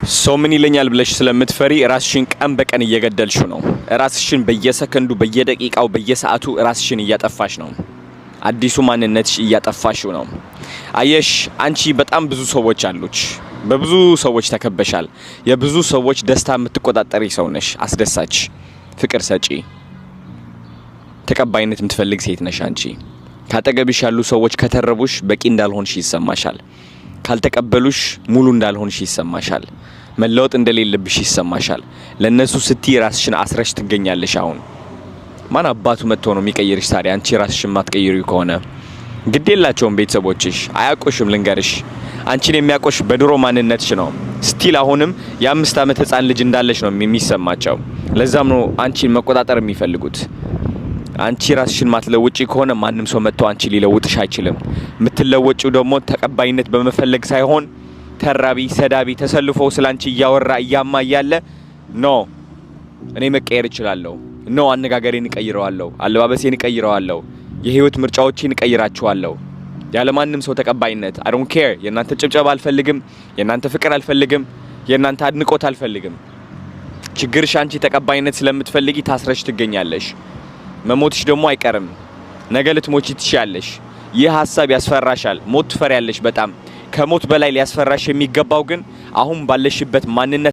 ሰው ምን ይለኛል ብለሽ ስለምትፈሪ ራስሽን ቀን በቀን እየገደልሽው ነው። ራስሽን በየሰከንዱ፣ በየደቂቃው፣ በየሰዓቱ ራስሽን እያጠፋሽ ነው። አዲሱ ማንነትሽ እያጠፋሽው ነው። አየሽ፣ አንቺ በጣም ብዙ ሰዎች አሉች። በብዙ ሰዎች ተከበሻል። የብዙ ሰዎች ደስታ የምትቆጣጠሪ ሰው ነሽ። አስደሳች፣ ፍቅር ሰጪ፣ ተቀባይነት የምትፈልግ ሴት ነሽ አንቺ። ካጠገብሽ ያሉ ሰዎች ከተረቡሽ በቂ እንዳልሆንሽ ይሰማሻል። ካልተቀበሉሽ ሙሉ እንዳልሆንሽ ይሰማሻል። መለወጥ እንደሌለብሽ ይሰማሻል። ለነሱ ስትይ ራስሽን አስረሽ ትገኛለሽ። አሁን ማን አባቱ መጥቶ ነው የሚቀይርሽ ታዲያ? አንቺ ራስሽን ማትቀይሪው ከሆነ ግድ የላቸውም ቤተሰቦችሽ፣ አያውቁሽም። ልንገርሽ፣ አንቺን የሚያውቁሽ በድሮ ማንነትሽ ነው። Still አሁንም የ5 ዓመት ህፃን ልጅ እንዳለሽ ነው የሚሰማቸው። ለዛም ነው አንቺን መቆጣጠር የሚፈልጉት። አንቺ ራስሽን ማትለውጪ ከሆነ ማንም ሰው መጥቶ አንቺ ሊለውጥሽ አይችልም። የምትለወጪው ደግሞ ተቀባይነት በመፈለግ ሳይሆን ተራቢ ሰዳቢ ተሰልፎ ስላንቺ እያወራ እያማ እያለ no፣ እኔ መቀየር እችላለሁ፣ no፣ አነጋገሬን እቀይረዋለሁ፣ አለባበሴን እቀይረዋለሁ፣ የህይወት ምርጫዎቼን እቀይራቸዋለሁ ያለማንም ሰው ተቀባይነት። I don't care። የእናንተ ጭብጨባ አልፈልግም፣ የእናንተ ፍቅር አልፈልግም፣ የእናንተ አድናቆት አልፈልግም። ችግርሽ አንቺ ተቀባይነት ስለምትፈልጊ ታስረሽ ትገኛለሽ። መሞትሽ ደግሞ አይቀርም። ነገ ልትሞቺ ትችያለሽ። ይህ ሀሳብ ያስፈራሻል። ሞት ትፈሪያለሽ በጣም። ከሞት በላይ ሊያስፈራሽ የሚገባው ግን አሁን ባለሽበት ማንነት